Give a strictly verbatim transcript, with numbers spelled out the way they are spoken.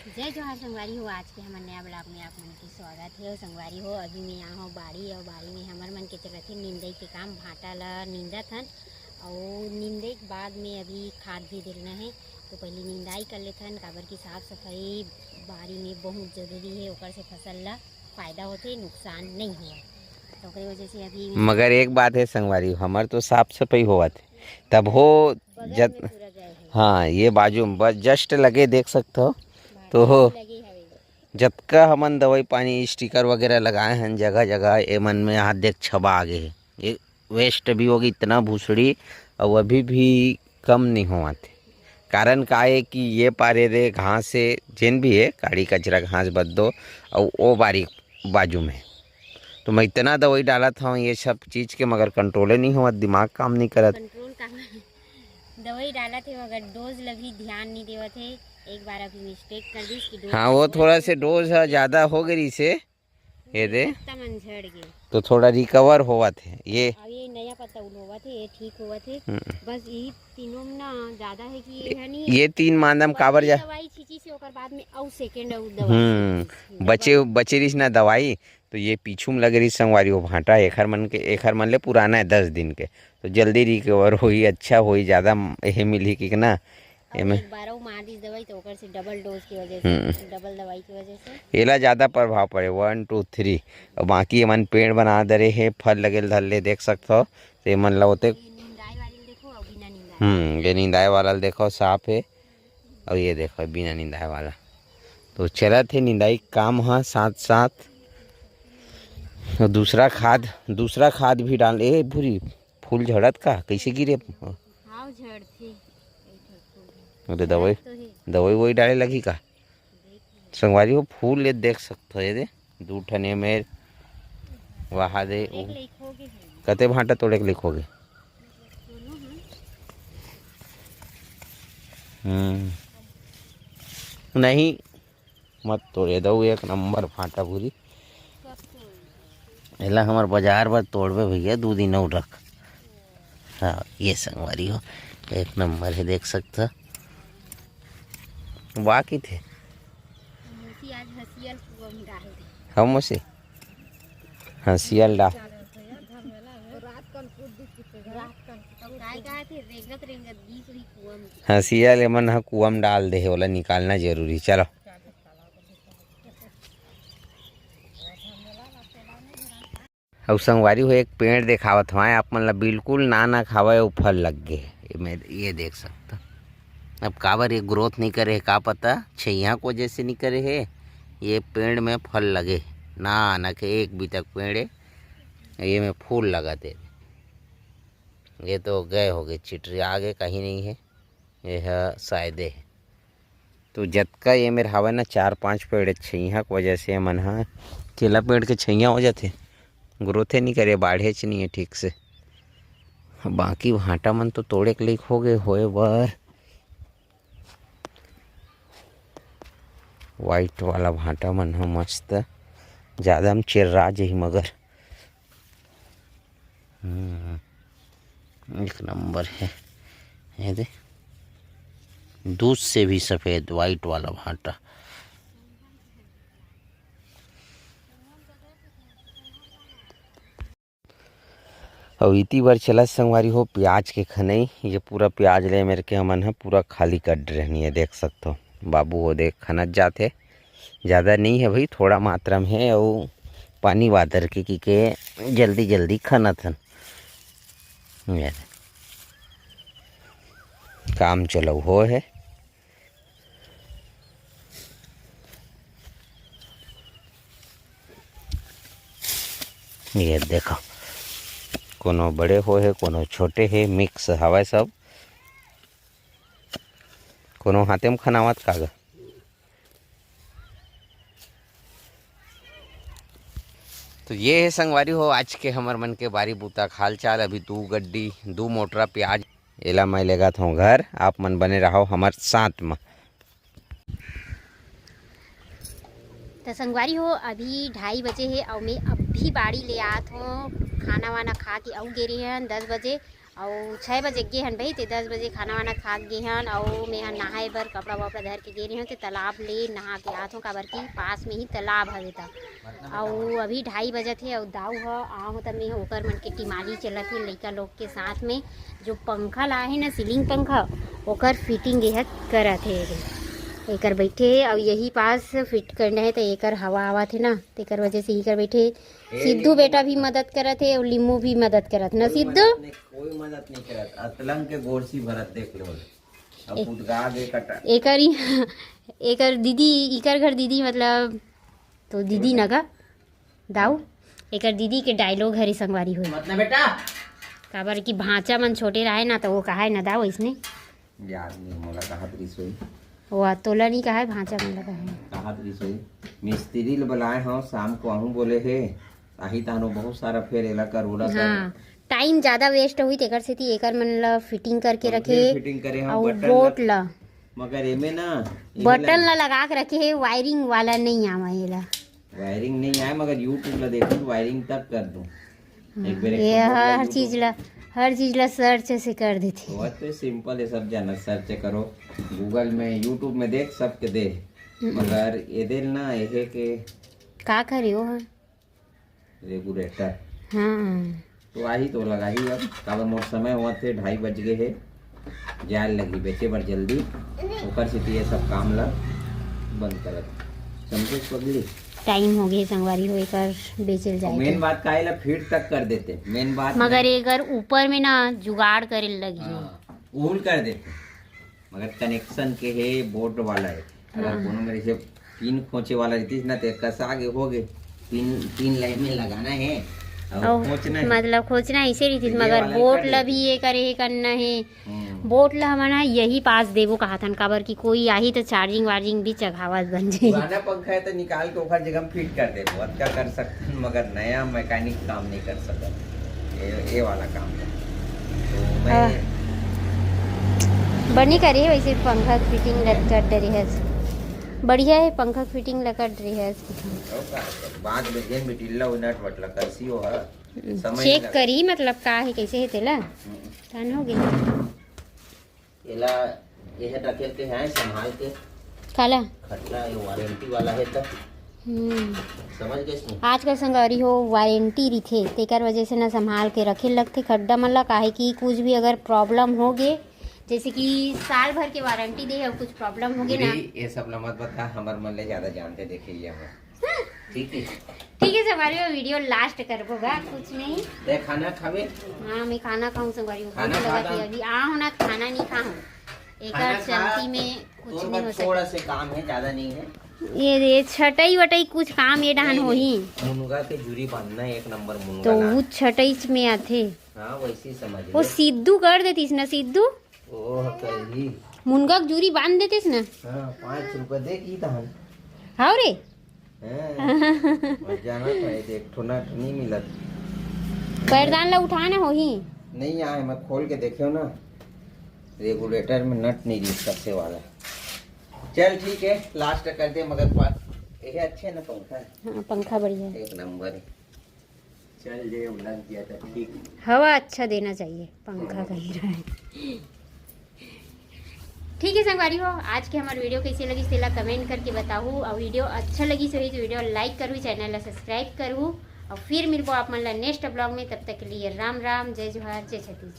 जय जोहार संगवारी हो, आज के हमर नया vlog में आप मन के स्वागत हे। अउ संगवारी हो, अभी मैं यहाँ हूँ बाड़ी, अउ बाड़ी में हमर मन के चलत हे निंदई के काम। भांटा ला निंदत हन, अउ निंदई के बाद में अभी खाद भी देना है। तो पहले निंदाई कर लेथन, काबर कि साफ सफाई बाड़ी में बहुत जरूरी है, ओकर से फसल ला फायदा होथे, नुकसान नहीं होय। तो ओकरे वजह से अभी मगर एक बात है संगवारी, हमर तो साफ सफाई होवत है, तब हो बगल जत में पूरा गए है। हाँ, ये बाजू में बस just लगे, देख सकते हो। तो हो लगे हवे। जतका हमन दवाई पानी, स्टिकर वगैरह लगाए हैं जगह जगह, ए मन में हाथ देख छबा आगे है। ये वेस्ट भी होगी इतना भूसड़ी, और अभी भी कम नहीं होवत हे। कारण का है कि ये पारे रे घास से, जेन भी है, काड़ी कचरा, घास बद्दो, और वो बारी बाजू में। तो मैं इतना दवाई डालत हूँ ये सब चीज के, मगर कंट्रोले नहीं होवत, दिमाग काम नहीं करत। कंट्रोल कहाँ? दवाई डालत हे, मगर डोज ल भी ध्यान नहीं देवत हे। एक बार अभी मिस्टेक कर दिस कि डोज हाँ, वो थोड़ा से डोज ह ज्यादा हो गई से, ये दे। पत्ता मन झड़ गए। तो थोड़ा रिकवर होवत हे ये। अब ये नया पत्ता उलोवत हे, ये ठीक होवत हे। हम्म। बस यही तीनों में ना ज्यादा है कि ये है नहीं। ये तीन मांदम काबर जा दवाई छींची से ओकर बाद में अउ सेकंड अउ दवाई हम्म, छींची से। बचे, बचे रहिस ना दवाई, तो ये पीछू में लगे रहिस संगवारी हो भांटा, एखर मन के, एखर मन ले पुराना है दस दिन के, तो जल्दी रिकवर होही, अच्छा होही, ज्यादा एहे मिलही कि ना। अउ एमे एक बार अउ मार दिस दवाई, तो ओकर से डबल डोज की वजह से, हम्म। डबल दवाई की वजह से। एला ज्यादा प्रभाव पड़े, वन, टू, थ्री। और बाकी एमन पेड़ बना दे रहे हैं, फल लगे ल धर ले, देख सकत हो। तो एमन ला होते ये निंदाई वाली देखो, अउ बिना निंदाई। हम्म, ये निंदाई वाला ल देखो, साफ है। और ये देखो, बिना निंदाई वाला। तो चलत है निंदाई काम ह साथ साथ। और दूसरा खाद, दूसरा खाद भी डाल। ए भूरी, फूल झड़त का? कैसे गिरे? हाँ, झड़थे। अरे दवाई, तो हे। दवाई वही डाले लगी का? संगवारी हो, फूल ये देख सकत हो, ये दे, दू ठन ए मेर, वहा दे, एक उ, लइक होगे हे। कते भांटा तोड़े के लइक होगे? दोनों ह। हम्म। नहीं, मत तोड़े दऊ, एक नंबर भांटा भूरी। एला हमर बाजार बर तोड़बे भैया, दू दिन अउ रख। हाँ, ये संगवारी हो, एक नंबर है, देख सकत हो। बाकी थे। मौसी आज हंसियल कुआ में डाल दे। हम मौसी? हंसियल डाल। रात कन कूद दी किते घर। रात कन। तो काय का थे, रेंगत रेंगत गिस रही कुआ में। हंसियल एमन ह कुआ में डाल दे हे, ओला निकालना जरूरी। चलो। अउ संगवारी हो, एक पेड़ देखावत हवय आप मन ला, बिल्कुल नानक हवय, अउ फल लग गे हे। एमे ये देख सकत हो। अब काबर ये ग्रोथ नहीं करे हे, का पता, छइहां के वजह से नहीं करे हे। ये पेड़ में फल लगे, नानक हे, एक बीता के पेड़ हे, ये में फूल लगत हे। ये तो गए होगे, चिटरी आगे, कहीं नहीं हे। ये ह शायदे हे। तो जतका ये मेर हावय ना, चार पांच पेड़ छइहां के वजह से एमन ह केला पेड़ के छइहां हो जाथे, ग्रोथे नहीं करे, बाढ़ेच नहीं है ठीक से। बाकी भांटा मन तो तोड़े के लइक हो गए होए बर। व्हाइट वाला भांटा मन ह मस्त, ज्यादा म चिर्रा जही मगर। हम्म, एक नंबर है। ये दे, दूध से भी सफेद व्हाइट वाला भांटा। अउ इति बर चलत संगवारी हो प्याज के खनई। ये पूरा प्याज ले मेर के हमन ह पूरा खाली कर डरे हन, ये देख सकत हो। बाबू हो देख खनत जात हे, ज्यादा नहीं है भाई, थोड़ा मात्रा में है। अउ पानी वादर के की के जल्दी जल्दी खनत हन। ये काम चलऊ हो है। ये देखो, कोनो बड़े हो हे, कोनो छोटे हे, मिक्स हवय सब। कोनो हाथे म खनावत का ग? तो ये हे संगवारी हो, आज के हमर मन के बारी बूता के हाल चाल। अभी दू गड्डी, दू मोटरा प्याज, एला मैं लेगत हूँ घर। आप मन बने रहो हमर साथ म। त संगवारी हो, अभी ढाई बजे हे अउ मैं अभी बाड़ी ले आत हों। खाना वाना खा के अउ गे रेहेन दस बजे, अउ छः बजे गे हन भाई, ते दस बजे खाना वाना खा के गे हन। अउ मैं ह नहाए बर कपड़ा वपड़ा धर के गे रहे हन, ते तालाब ले नहा के आत हूँ, काबर कि पास में ही तालाब हवे। त अउ अभी ढाई बजत हे, अउ दाऊ ह आहो त मैं ह ओकर मन के टिमाली चलत हे लइका लोग के साथ में। जो पंखा लाए हे ना, सीलिंग पंखा, ओकर फिटिंग ये ह करत हे। एकर बैठे हे, अउ यही पास फिट करना हे, त एकर हवा आवत हे ना, तेकर वजह से इकर बैठे हे। सिद्धू बेटा भी मदद करत हे, अउ लिम्मू भी मदद करत ना। सिद्धू, कोई मदद नहीं करत। असलम के गोरसी भरत देख लो। अब एक- उदगा गे कटा। एकर ही, एकर दीदी, इकर घर दीदी, मतलब, तो दीदी ना का दाऊ, एकर दीदी के डायलॉग हरे संगवारी होई। मत ना बेटा। काबर कि भांचा मन छोटे रहे ना, तो वो कहाय ना दाऊ इसने। याद नहीं मोला कहात रिस होई। वो तोला नहीं कहाय, भांचा मन लगा है। कहात रिस होई। मिस्त्री ल बुलाए हव, शाम को आहूं बोले हे। आही तानो बहुत सारा फेर एला कर, ओला कर। हाँ, टाइम ज्यादा वेस्ट होई, तेकर सेती एकर मन ला फिटिंग करके रखे। फिटिंग करे हव, अउ बटन बोट ला। मगर एमे ना, एमे बटन ला लगा के रखे हे, वायरिंग वाला नहीं आवा एला। वायरिंग नहीं आए, मगर YouTube ला देखो, वायरिंग तक कर दूं। हाँ, एक बार एक ये तो बोल हर YouTube। चीज ला, हर चीज ला सर्च से कर देथे। बहुत तो सिंपल है, सब जाना, सर्च करो Google में, YouTube में, देख सबके दे। हम्म। मगर ये दिल ना, ये के का करे वो ह? रेगुलेटर। हाँ। तो आही तो लगाही अब, काबर मोर समय होवत हे, ढाई बज गए हे, जाए लगही बेचे बर जल्दी, ओकर सेती ये सब काम ला बंद करत, समझे पगली? टाइम हो गए संगवारी हो, एकर बेचल जाए मेन के। बात का एला फिट तक कर देते, मेन बात मगर ना। एकर ऊपर में ना जुगाड़ करे लगी। हाँ, उहुल कर देते, मगर कनेक्शन के हे, बोर्ड वाला है। अगर हाँ। कोनो मेर से पिन खोचे वाला रहतीस ना, ते कसा के हो गे, पिन, पिन लाइन में लगाना है और और खोचना है। मतलब खोचना ऐसे रहतीस, तो ये मगर वाला बोट कर ला देते। भी ये करे हे, करना है। हम्म। बोट ला हमन ह यही पास देबो कहाथन, काबर कि कोई आही तो चार्जिंग वार्जिंग भी चघावत बन जाही। पुराना पंखा है तो निकाल के ओकर जगह फिट कर देबो, अतका कर सकथन, मगर नया मैकेनिक काम नहीं कर सकत। ये, ये वाला काम है। तो मैं हाँ। बनी करे हे वैसे पंखा फिटिंग लटकट डरे हस। बढ़िया है पंखा फिटिंग लटकट डरे हस। तो का, बाद में जेन में ढीला हो नट वट ला करसी हो हा। हम्म, समझ चेक लगा। करी मतलब का है, कैसे है तेला। हम्म। तान हो गई। एला, ये रखे के है संभाल के। काला? खटला, ये वारंटी वाला है तब। हम्म। समझ गए इसमें? आजकल संगवारी हो वारंटी रहिथे, तेकर वजह से ना संभाल के रखे लगथे खड्डा मन ला, काहे कि कुछ भी अगर प्रॉब्लम हो गे, जैसे कि साल भर के वारंटी दे और कुछ प्रॉब्लम हो गे ना। दीदी, ये सब ला मत बता, हमर मन ले ज्यादा जानते देखे ये हमर। ठीक है। ठीक है संगवारी हो, वीडियो लास्ट करबो गा, कुछ नहीं। ते खाना खावे? हाँ, मैं खाना खाऊं संगवारी हो, खाना भूख लगा खा। थी अभी। आ हो ना, खाना नहीं खाऊं। एक खाना और खा। चलती में कुछ तोर नहीं हो बस थोड़ा सके। से काम है, ज्यादा नहीं है। ये, ये छटई वटई कुछ काम ये डहान नहीं, होही। नहीं। मुनगा के जुरी बांधना है, एक नंबर मुनगा तो ना। वो छटई में आथे। हाँ, वैसे ही समझ वो ले। सिद्धू कर देतीस ना, सिद्धू। ओह, कही। मुनगा के जुरी बांध देतीस ना। हाँ, पाँच रुपया दे की तहन। हाव रे। हैं, मजा ना था, एक ठो नट नहीं मिलत। पैरदान ला उठाना होही। नहीं आए, मैं खोल के देखे ना, रेगुलेटर में नट नहीं रिहिस कसे वाला। चल ठीक है, लास्ट कर दे, मगर पा-, ये अच्छे ना पंखा है। हाँ, पंखा बढ़िया है। एक नंबर है। चल जे लग गया था ठीक। हवा अच्छा देना चाहिए, पंखा कहीं रहे। ठीक है संगवारी हो, आज के हमार वीडियो कैसे लगी तेला कमेंट करके बताहू, और वीडियो अच्छा लगी सही तो वीडियो लाइक करू, चैनल ला सब्सक्राइब करू, और फिर मिलबो आप मन ला नेक्स्ट ब्लॉग में। तब तक के लिए राम राम, जय जोहार, जय छत्तीसगढ़।